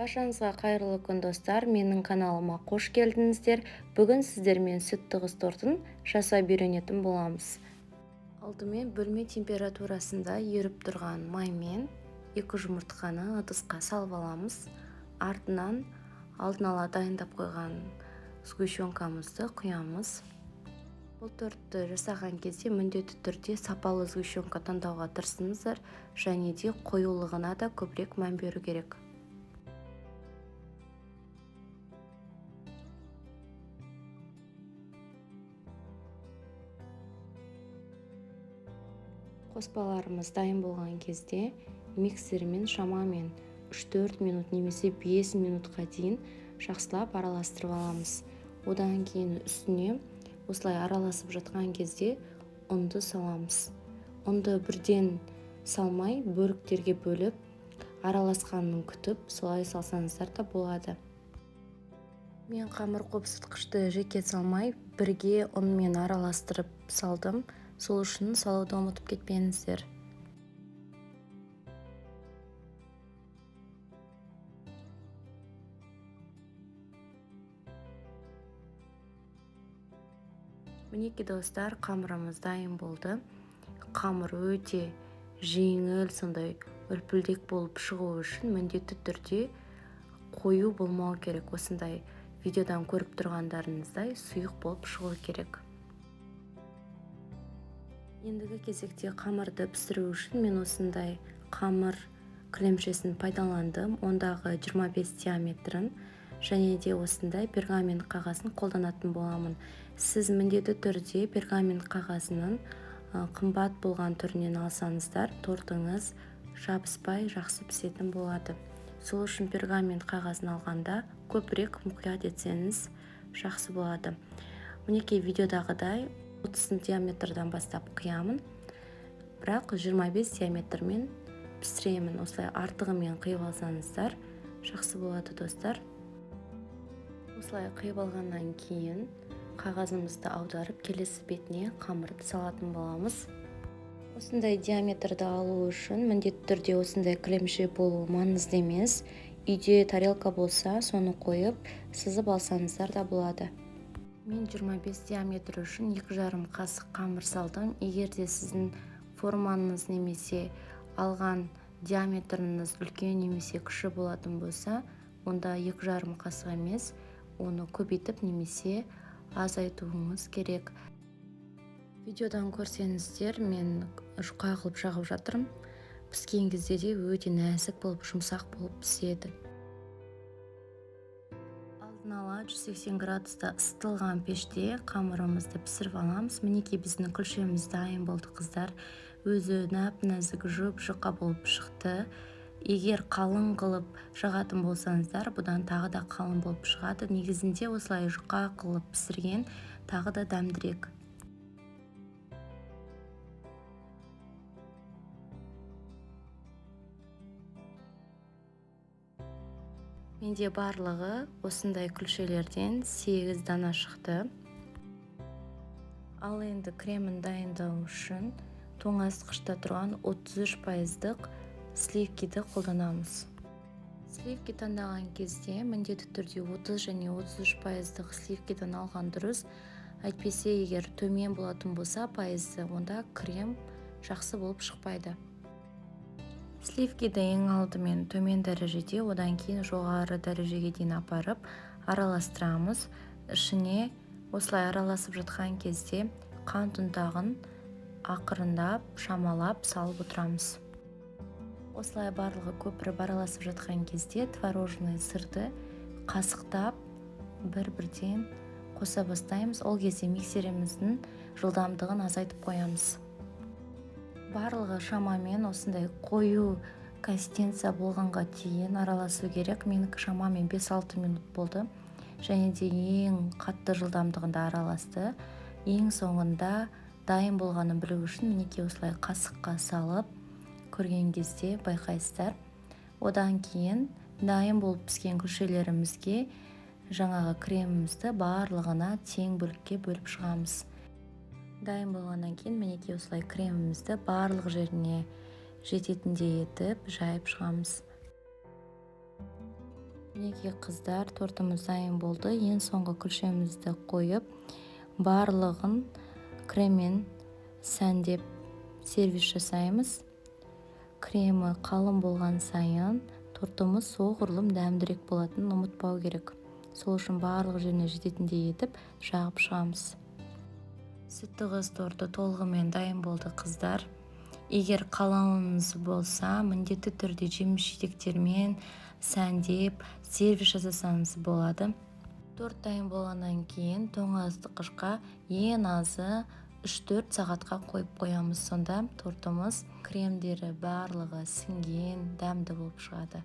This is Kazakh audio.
Баршаңызға қайырлы күн, достар! Менің каналыма қош келдіңіздер. Бүгін сіздермен сүт тығыз тортын жасап үйренетін боламыз. Алдымен бөлме температурасында еріп тұрған маймен 2 жұмыртқаны ыдысқа салып аламыз. Артынан алдын ала дайындап қойған сгущенкамызды құямыз. Бұл тортты жасаған кезде міндетті түрде сапалы сгущенка таңдауға тырысыңыздар және де қоюлығына да көбірек мән беру керек. Қоспаларымыз дайын болған кезде миксермен шамамен 3-4 минут немесе 5 минутқа дейін жақсылап араластырып аламыз. Одан кейін үстіне осылай араласып жатқан кезде ұнды саламыз. Ұнды бірден салмай, бөліктерге бөліп, араласқанын күтіп, солай салсаңыздар да болады. Мен қамыр қопсытқышты жеке салмай, бірге ұнмен араластырып салдым. Сол үшін салуды ұмытып кетпеңіздер. Мінекей, достар, қамырымыз дайын болды. Қамыр өте жеңіл, сондай үлпілдек болып шығу үшін міндетті түрде қою болмау керек. Осындай видеодан көріп тұрғандарыңыздай сұйық болып шығу керек. Ендігі кезекте қамырды пісіру үшін мен осындай қамыр кілемшесін пайдаландым. Ондағы 25 диаметрін және де осындай пергамент қағазын қолданатын боламын. Сіз міндетті түрде пергамент қағазының қымбат болған түрінен алсаңыздар, тортыңыз жабыспай жақсы пісетін болады. Сол үшін пергамент қағазын алғанда көбірек мұқият етсеңіз жақсы болады. Мінекей, видеодағыдай 30 диаметрдан бастап қиямын, бірақ 25 диаметрмен пісіремін. Осылай артығымен қиып алсаңыздар жақсы болады, достар. Осылай қиып алғаннан кейін қағазымызды аударып, келесі бетіне қамырды салатын боламыз. Осындай диаметрді алу үшін міндетті түрде осындай кілемше болуы маңызды емес. Үйде тарелка болса, соны қойып, сызып алсаңыздар да болады. Мен 25 диаметр үшін 2,5 қасық қамыр салдым. Егер де сіздің формаңыз немесе алған диаметріңіз үлкен немесе кіші болатын болса, онда 2,5 қасық емес, оны көбейтіп немесе азайтуыңыз керек. Видеодан көрсеңіздер, мен жұқа қылып жағып жатырмын. Піскен кезде де өте нәзік болып, жұмсақ болып піседі. Алдын ала 180 градуста ысытылған пеште қамырымызды пісіріп аламыз. Мінекей, біздің күлшеміз дайын болды, қыздар. Өзі нәп-нәзік, жұп-жұқа болып шықты. Егер қалың қылып жағатын болсаңыздар, бұдан тағы да қалың болып шығады. Негізінде осылай жұқа қылып пісірген тағы да дәмдірек. Менде барлығы осындай күлшелерден 8 дана шықты. Ал енді кремін дайындау үшін тоңазытқышта тұрған 33 пайыздық сливкиді қолданамыз. Сливки таңдаған кезде міндетті түрде 30 және 33 пайыздық сливкиден алған дұрыс. Әйтпесе, егер төмен болатын болса пайызы, онда крем жақсы болып шықпайды. Сливкиді ең алдымен төмен дәрежеде, одан кейін жоғары дәрежеге дейін апарып араластырамыз. Ішіне осылай араласып жатқан кезде қант ұнтағын ақырындап, шамалап салып отырамыз. Осылай барлығы көпіріп араласып жатқан кезде творожный сырды қасықтап бір-бірден қоса бастаймыз. Ол кезде миксеріміздің жылдамдығын азайтып қоямыз. Барлығы шамамен осындай қою консистенция болғанға дейін араласу керек. Менікі шамамен 5-6 минут болды және де ең қатты жылдамдығында араласты. Ең соңында дайын болғанын білу үшін, мінекей, осылай қасыққа салып көрген кезде байқайсыздар. Одан кейін дайын болып піскен күлшелерімізге жаңағы кремімізді барлығына тең бөлікке бөліп шығамыз. Дайын болғаннан кейін, мінекей, осылай кремімізді барлық жеріне жететіндей етіп жайып шығамыз. Мінекей, қыздар, тортымыз дайын болды. Ең соңғы күлшемізді қойып, барлығын креммен сәндеп, сервис жасаймыз. Кремі қалың болған сайын тортымыз соғұрлым дәмдірек болатынын ұмытпау керек. Сол үшін барлық жеріне жететіндей етіп жағып шығамыз. Сүтті қыз торты толығымен дайын болды, қыздар. Егер қалауыңыз болса, міндетті түрде жеміс жидектермен сәндеп, сервис жасасаңыз болады. Торт дайын болғаннан кейін тоңазытқышқа ең азы 3-4 сағатқа қойып қоямыз. Сонда тортымыз кремдері барлығы сіңген, дәмді болып шығады.